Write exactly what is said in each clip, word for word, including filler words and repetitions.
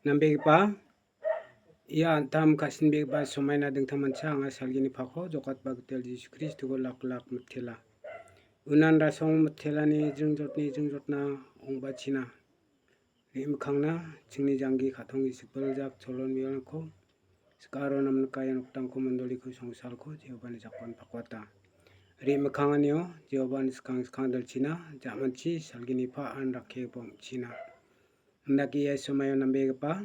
Nambegipa, ia an·tam ka·sinbegipa somaina dingtangmancha anga salgini pako jokatba gitel Jisu Kristoko lak lak mitela. Unan rasong mitelani jringjotni jringjotna ong·bachina. Re·mikkangna chingni janggi ka·tong gisik biljak cholon bialko sikaro namnika ia noktangko mandoliko songsalko Jehovani jakon pakwata. Re·mikkanganio Jehovani skang skang dilchina, ja·manchi salgini pa an rakkigipa ong·china. Indake ia somaio nambegipa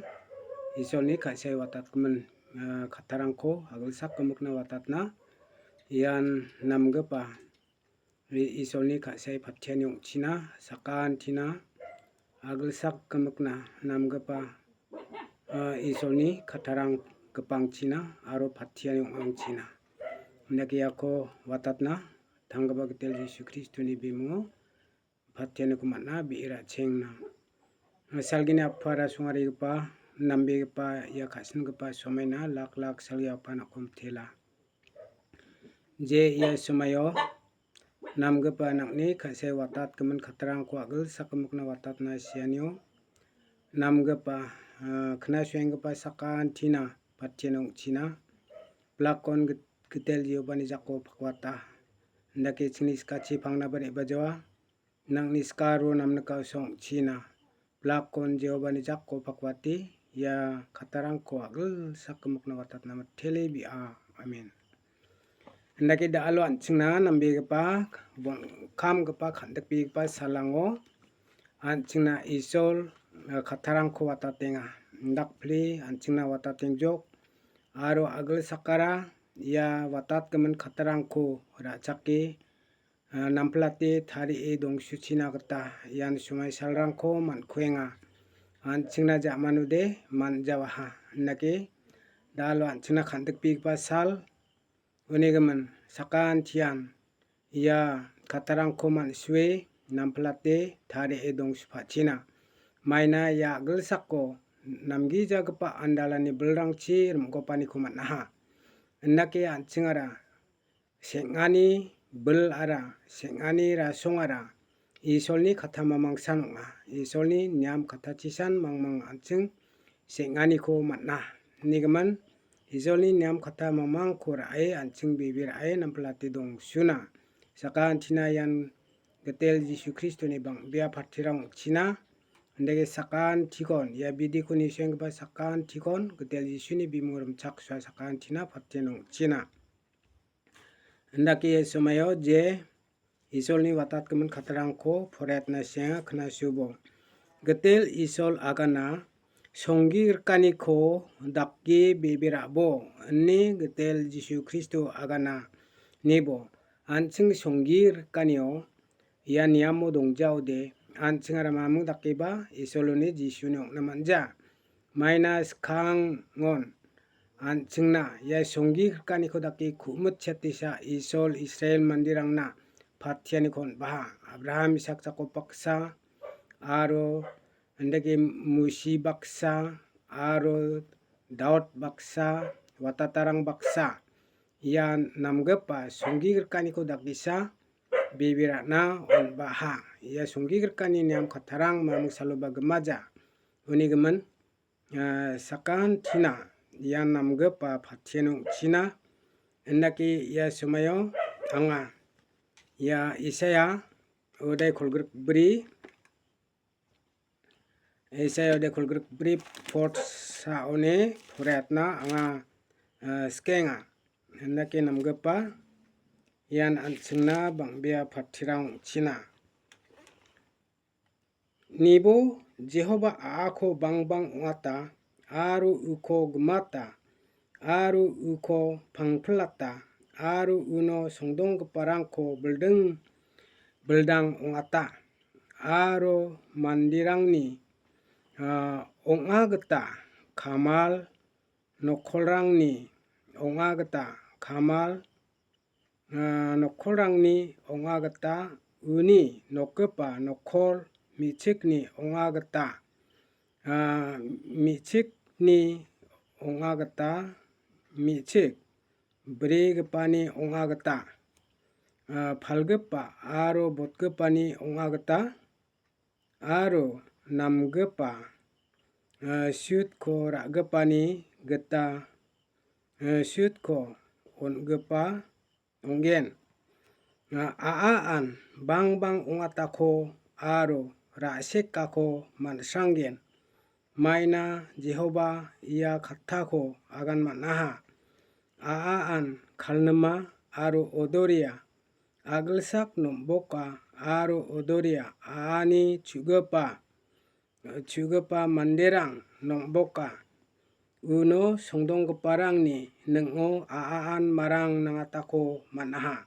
Isolni ka·sai watatgimin, ah, kattarangko agilsak gimikna watatna ian namgipa Isolni ka·sai patiani ong·china, sakantina agilsak gimikna namgipa, ah, Isolni kattarang gipangchina aro patiani ong·angchina. Indake iako watatna tanggipa gitel Jisu Kristoni bimungo patianiko man·a, bi·e ra·chengna. Salgini apara songarigipa, nambegipa, ia ka·singipa somaina lak lak salgi apan akom tela. Je ia somaio namgipa nang·ni ka·sai watatgimin kattarangko agilsak gimikna watatna sianio namgipa, ah, knasuenggipa sakantina patian ong·china. Blakon git-, gitel Jehovani jako pakwata. Indake chingni skachi pangnaba re·bajawa. Nang·ni skaro namnika song·china. Blakon Jehovani jako pakwate ia kattarangko agilsak gimikna watatna mitele bi·a. Amen. Indake da·alo an·chingna nambegipa, bon-, kamgipa, kandikbegipa salango an·chingna Isol, eh, kattarangko watatenga. Indakpli an·chingna watatengjok aro agilsakara ia watatgimin kattarangko ra·chake ah, namplate tarie dongsuchina gita ian somaisalrangko man·kuenga. An·chingna ja·manode man·jawaha, indake da·alo an·chingna kandikbegipa sal, unigimin sakantian ia kattarangko man·sue namplate tarie dongsupachina. Maina ia a·gilsako namgijagipa andalani bilrangchi rim·gopaniko man·aha. Indake an·chingara seng·ani bilara, seng·ani rasongara Isolni katta mamangsan ong·a. Isolni niam kattachisan mangmang an·ching seng·aniko man·a. Nigimin Isolni niam katta mangmangko ra·e an·ching bebe ra·e namplate dongsuna. Sakantina ian gitel Jisu Kristoni bang·bea patirang ong·china. Indake sakantikon, ia bidiko nisoenggipa sakantikon gitel Jisuni bimung rimchaksoa sakantina patien ong·china. Indake ia somaio je Isolni watatgimin kattarangko poraiatna sienga knasubo. Gitel Isol agana songgi rikaniko dake bebe ra·bo, ine gitel Jisu Kristo agana nibo. An·ching songgi rikanio ia niamo dongjaode, an·chingara mamung dakeba Isoloni Jisuni ong·na man·ja. Maina skangon an·chingna ia songgi rikaniko dake ku·mit chatisa Isol Israel manderangna patianiko on·baha. Abraham, Isak, Jakob baksa aro indake Musi baksa aro Daud baksa, watatarang baksa. Ia namgipa songgi rikaniko dakgisa bebe ra·na on·baha. Ia songgi rikani niam kattarang mamung saloba gimaja. Uni gimin, ah, sakantina ia namgipa patien ong·china. Indake ia somaio anga ia Isaiah odai kolgrikbri, Isaiah odai kolgrikbri pot saoni poraiatna anga, ah, sikenga. Indake namgipa ian an·chingna bang·bea patirang ong·china. Nibo Jehoba a·ako bangbang ong·ata aro uko gimata aro uko pangpilata aro uno songdonggiparangko bilding bildang ong·ata aro manderangni, ah, ong·a gita kamal nokkolrangni ong·a gita kamal ah, nokkolrangni ong·a gita uni nokgipa nokkol me·chikni ong·a gita, ah, me·chikni ong·a gita me·chik brigipani ong·a gita, ah, palgipa aro botgipani ong·a gita aro namgipa eh, siutko ra·gipani gita, eh, siutko on·gipa ong·gen. A-, a-, a-, an bangbang ong·atako aro ra·sekako man·sranggen. Maina Jehoba ia kattako agan man·aha. A-, a-, an kalnima aro odoria, a·gilsak nomboka aro odoria a·ani chu·gipa, chu·gipa manderang nomboka. Uno songdonggiparangni ning·o a-, a-, an marang nangatako man·aha.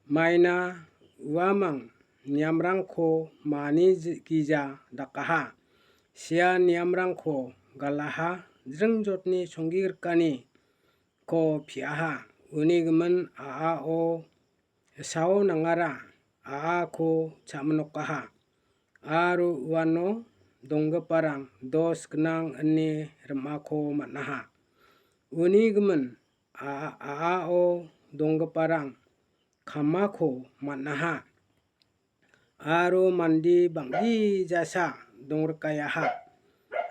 Maina uamang niamrangko mani ji-, gija dakaha. Sia niamrangko galaha, jringjotni songgigrikaniko piaha. Uni gimin a·ao sao nangara a·ako cha·minokaha. Aro uano donggiparang dos gnang ine rim·ako man·aha. Uni gimin a-, a-, a·ao donggiparang kamako man·aha. Aro mande bang·gijasa dongrikayaha.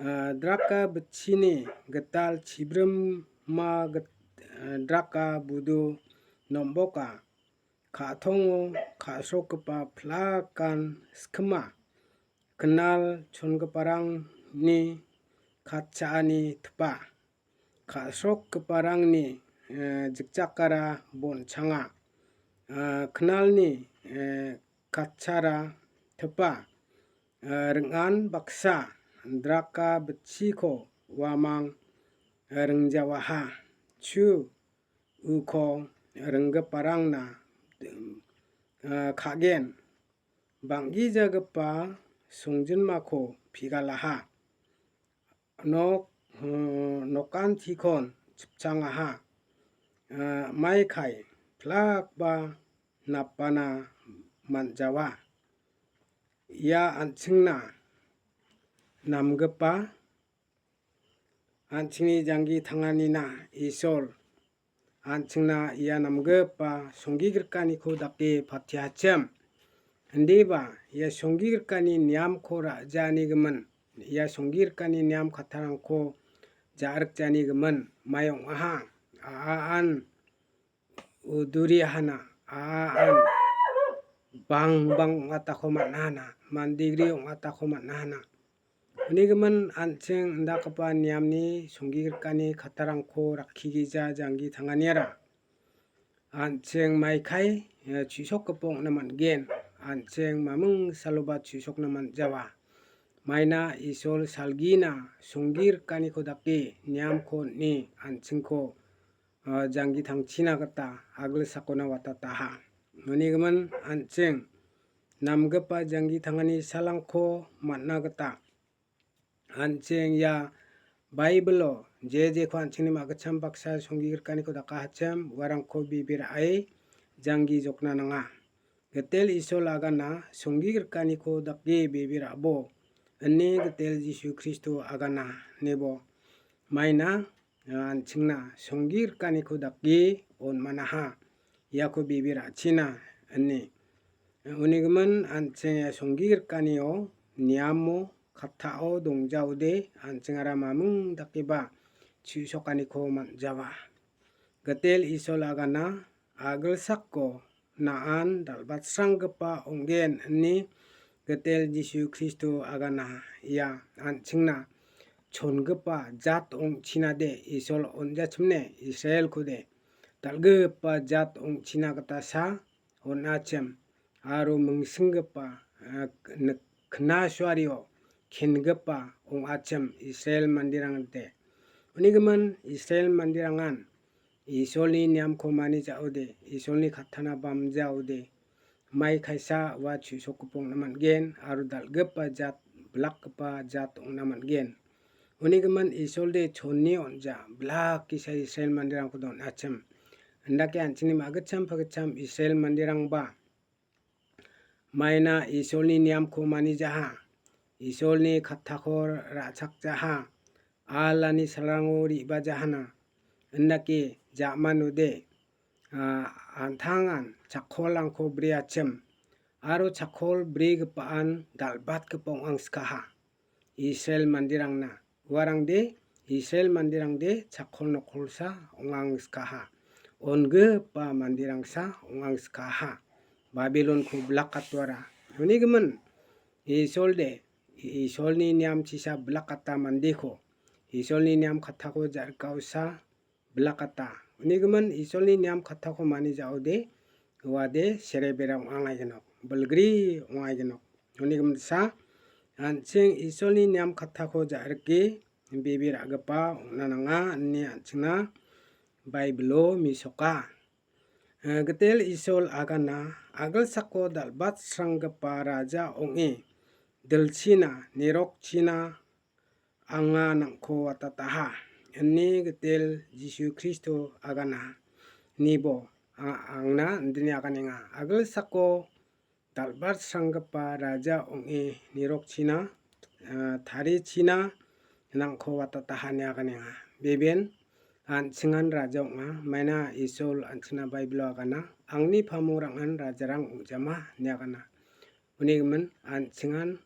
Ah, draka bitchini gital chibrima git-, ah, draka budu nomboka. Ka·tongo ka·srokgipa plakan skima. Knal chongiparangni katchaani tipa. Ka·srokgiparangni, eh, jikjakara bonchanga. Ah, knalni, eh, katchara tipa. Ah, ring·an baksa draka bitchiko uamang, eh, ringjawaha. Chu uko ringgiparangna, eh, ka·gen. Bang·gijagipa songjinmako pigalaha. Nok, eh, nokantikon chipchangaha. Eh, maikai plakba napbana man·jawa. Ia an·chingna namgipa, an·chingni janggi tanganina Isol, an·chingna ia namgipa songgigrikaniko dake patiachim. Indiba ia songgigrikanni niamko ra·janigimin, ia songgigrikanni niam kattarangko ja·rikjanigimin mai ong·aha. A-, a-, an uduri hana, a-, a-, an bangbang ong·atako man·a hana, mandigri ong·atako man·a hana. Unigimin an·ching indakgipa niamni songgigrikani kattarangko rakkigija janggi tanganiara. An·ching maikai, eh, chu·sokgipa ong·na man·gen. An·ching maming saloba chu·sokna man·jawa. Maina Isol salgina songgigrikaniko dake niamko on·e an·chingko ah, janggi tangchina gita agilsakona watataha. Unigimin an·ching namgipa janggi tangani salangko man·na gita an·ching ia Baibilo je jeko an·chingni ma·gitcham baksa songgigrikaniko dakahachim uarangko bebe ra·e janggi jokna nanga. Gitel Isol agana songgigrikaniko dake bebe ra·bo, ine Gitel Jisu Kristo agana, nebo. Maina, ah, an·chingna songgigrikaniko dake on·manaha, iako bebe ra·china, ine. Unigimin an·ching ia songgigrikanio niamo kattao dongjaode an·chingara maming dakeba chu·sokaniko man·jawa. Gitel Isol agana agilsako na·an dal·batsranggipa ong·gen ine Gitel Jisu Kristo agana ia an·chingna chongipa jat ong·chinade Isol on·jachimne Israelkode dal·gipa jat ong·china gitasa on·achim aro mingsinggipa, ah, kna-, knasuario kengipa ong·achim Israel manderangde. Unigimin Israel manderangan Isolni niamko manijaode, Isolni kattana bamjaode, mai kaisa ua chu·sokgipa ong·na man·gen aro dal·gipa jat, bilakgipa jat ong·na man·gen. Unigimin Isolde chonne on·ja, bilak kisa Israel manderangko don·achim. Indake an·chingni ma·gitcham pagitcham Israel manderangba maina Isolni niamko manijaha, Isolni kattako ra·chakjaha, alani salrango re·bajahana, indake ja·manode, ah, an·tangan chakkolrangko briachim, aro chakkol brigipaan dal·batgipa ong·angskaha. Israel manderangna Uarangde Israel manderangde chakol nokolsa ong·angskaha. Ongipa manderangsa ong·angskaha. Babilonko bilakatuara. Unigimin Isolde, Isolni niamchisa bilakata mandeko, Isolni niam kattako ja·rikaosa bilakata. Unigimin Isolni niam kattako mani ja·ode, uade serebera ong·angaigenok, bilgri ong·aigenok. Unigimin sa, an·ching Isolni niam kattako ja·rike bebe ra·gipa ong·na nanga ine an·chingna Baibilo mesoka. Eh, Gitel Isol agana, agilsako dal·batsranggipa raja ong·e, dilchina, nirokchina anga nang·ko watataha, ine Gitel Jisu Kristo agana, nibo a-, angna indine aganenga. Agilsako dal·batsranggipa raja ong·e nirokchina, ah, tarichina nang·ko watataha ine aganenga. Beben an·chingan raja ong·a, maina Isol an·chingna Baibilo agana, angni pamongrang·an rajarang ong·jama ine agana. Unigimin an·chingan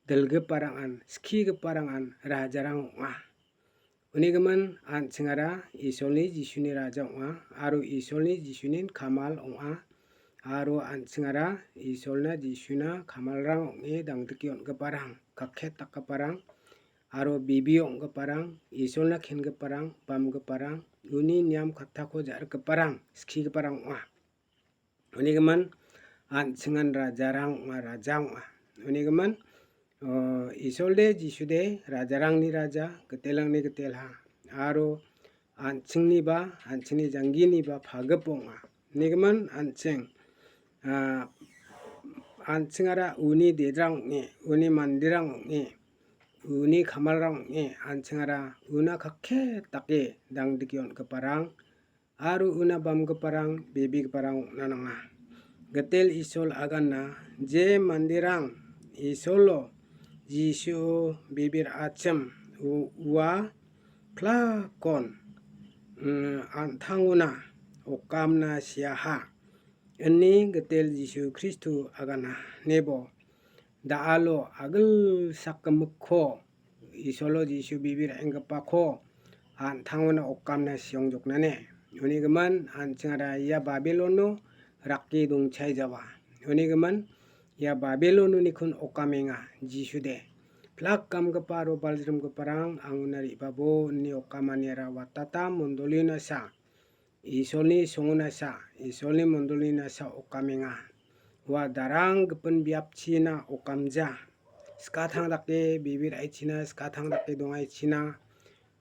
dilgiparang an, skigiparang an rajarang ong·a. Unigimin an·chingara Isolni Jisuni raja ong·a, aro Isolni Jisunin kamal ong·a, aro an·chingara Isolna Jisuna kamalrang ong·e dangdike on·giparang, kakket dakgiparang, aro bibi ong·giparang, Isolna kengiparang, bamgiparang, uni niam kattako ja·rikgiparang, skigiparang ong·a. Unigimin an·chingan rajarang ong·a, raja ong·a. Unigimin, o, Isolde, Jisude, rajarangni raja, gitelrangni gitelha. Aro an·chingniba, an·chingni jangginiba pagip ong·a. Unigimin an·ching, a, an·chingara uni dedrang ong·e, uni manderang ong·e, uni kamalrang ong·e, an·chingara una kakket dake dangdike on·giparang, aro una bamgiparang, bebegiparang ong·na nanga. Gitel Isol agana, je manderang Isolo Jisuo bebe ra·achim u-, ua plakkon, mm, an·tangona okamna siaha, ine Gitel Jisu Kristo agana, nebo da·alo agilsak gimikko Isolo Jisu bebe ra·enggipako an·tangona okamna siongjoknane. Unigimin an·chingara ia Babilono rake dongchaijawa. Unigimin ia Babilononikon okamenga Jisude. Plak gamgipa aro baljrimgiparang angona re·babo ine okamaniara watata mondolina sa. Isolni songonasa, Isolni mondolnasa okamenga. Ua darang gipin biapchina okamja. Skatang dake bebe ra·aichina, skatang dake dongaichina.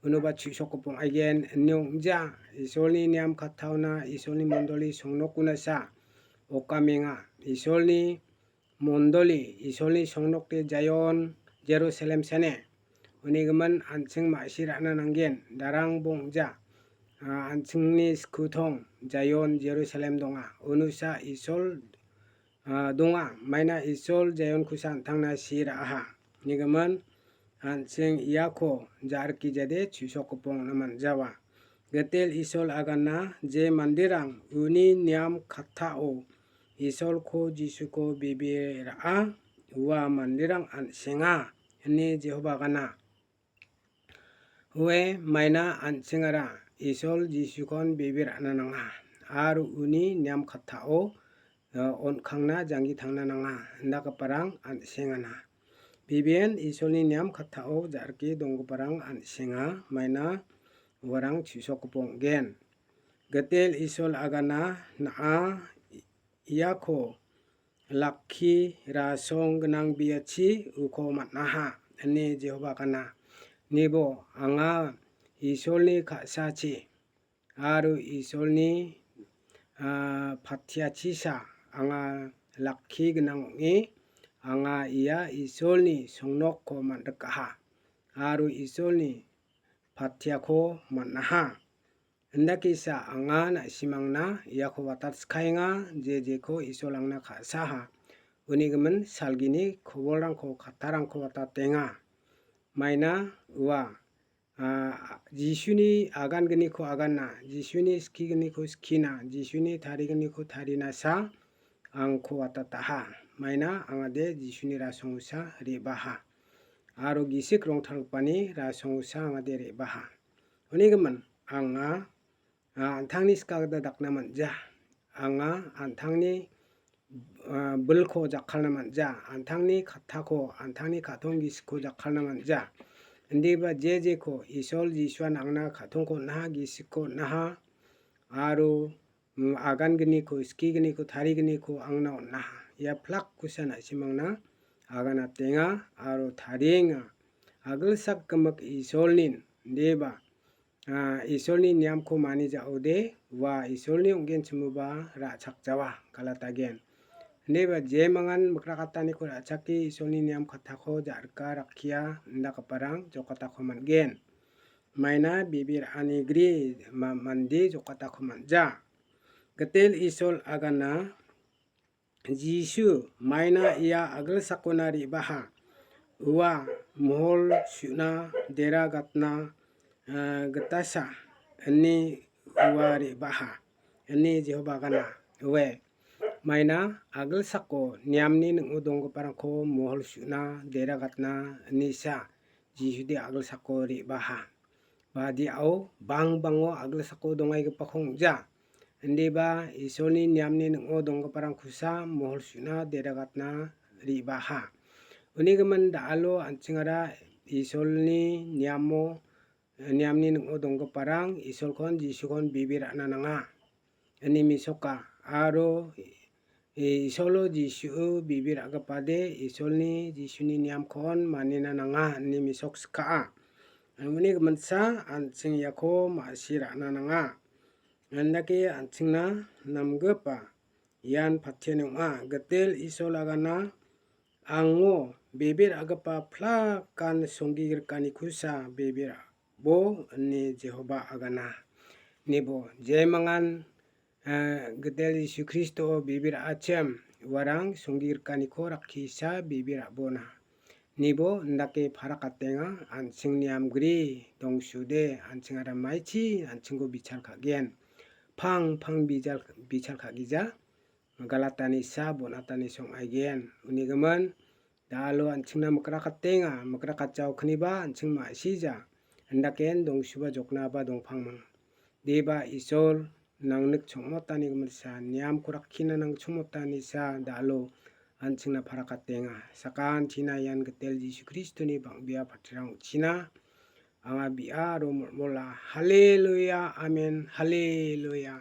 Unoba chu·sokgipong aigen ine ong·ja. Isolni niam kattaona, Isolni mondoli songnokonasa okamenga. Isolni mondoli, Isolni songnokde Jaion, Jerusalem sene. Unigimin an·ching ma·si ra·na nanggen, darang bongja, a, an·chingni skutong Jaion, Jerusalem donga. Unusa Isol, a, donga. Maina Isol Jaionkosa an·tangna si ra·aha. Unigimin an·ching iako ja·rikejade chu·sokgipong ong·na man·jawa. Gitel Isol agana je manderang uni niam kattao Isolko Jisuko bebe ra·a, ua manderang an·senga, ine Jehoba agana. Ue maina an·chingara Isol Jisukon bebe ra·na nanga, aro uni niam kattao, eh, on·kangna janggi tangna nanga, indakgiparang an·sengana. Beben Isolni niam kattao ja·rike donggiparang an·senga, maina uarang chu·sokgipa ong·gen. Gitel Isol agana na·a iako lakki rasong gnang biachi uko man·aha, ine Jehoba agana. Nibo anga Isolni ka·sachi aro Isolni, ah, patiachisa anga lakki gnang ong·e, anga ia Isolni songnokko man·rikaha aro Isolni patiako man·aha. Indakesa anga na·simangna iako watatskaenga, je jeko Isol angna ka·saha. Unigimin salgini kobolrangko, kattarangko watatenga. Maina ua, ah, Jisuni agangniko aganna, Jisuni skigniko skina, Jisuni tarigniko tarinasa angko watataha. Maina angade Jisuni rasongosa re·baha. aro gisik rongtalgipani rasongosa ong·ade re·baha. Unigimin anga, a, an·tangni skagita dakna man·ja. Anga an·tangni, a, bilko jakkalna man·ja. An·tangni kattako, an·tangni ka·tong gisikko jakkalna man·ja. Indiba je jeko Isol Jisuan angna ka·tongko on·aha, gisikko on·aha, aro, mm, agangniko, skigniko, tarigniko angna on·aha. Ia plak kusa na·simangna aganatenga aro tarienga. Agilsak gimik Isolnin, indiba, a, Isolni niamko mani ja·ode, ua Isolni ong·genchimoba ra·chakjawa, Galatagen. Indiba jemangan mikrakataniko ra·chake Isolni niam kattako ja·rika rakkia indakgiparang jokatako man·gen. Maina bebe ra·ani gri ma-, mande jokatako man·ja. Gitel Isol agana Jisu maina ia agilsakona re·baha. Ua mohol su·na dera gatna, ah, gitasa ine ua re·baha, ine Jehoba agana. Ue, maina agilsako niamni ning·o donggiparangko mohol su·na dera gatna inesa Jisude agilsako re·baha. Badiao bang·bango agilsako dongaigipako ong·ja. Indiba Isolni niamni ning·o donggiparangkosa mohol su·na dera gatna re·baha. Unigimin da·alo an·chingara Isolni niamo, niamni ning·o donggiparang Isolkon Jisukon bebe ra·na nanga ine mesoka, aro Isolo Jisuo bebe ra·gipade Isolni Jisuni niamkon manina nanga ine mesok skaa. Uni giminsa an·ching iako ma·si ra·na nanga. Andake an·chingna namgipa ian patien ong·a. Gitel Isol agana ango bebe ra·gipa plakan songgigrikanikosa bebe ra·bo ine Jehoba agana. Nibo jemangan, eh, gitel Jisu Kristo bebe ra·achim uarang songgigrikaniko rakkisa bebe ra·bona. Nibo indake parakatenga, an·ching niamgri dongsude, an·ching aramaichi an·chingko bichal ka·gen. Pang pang bijal, bichal ka·gija. Galatani sa bon·atani song·aigen. Unigimin, da·alo an·chingna mikrakatenga, mikrakatjao kniba an·ching ma·sija. Andaken dongsuba joknaba dongpangmang. Deba Isol, nangnik chongmotani giminsa, niamko rakkina nang chongmotanisa, da·alo an·chingna parakatenga. Sakantina ian gitel Jisu Kristoni bang·bea patirang ong·china. Anga bi·a aro molmola. Haleluya, amen, haleluya.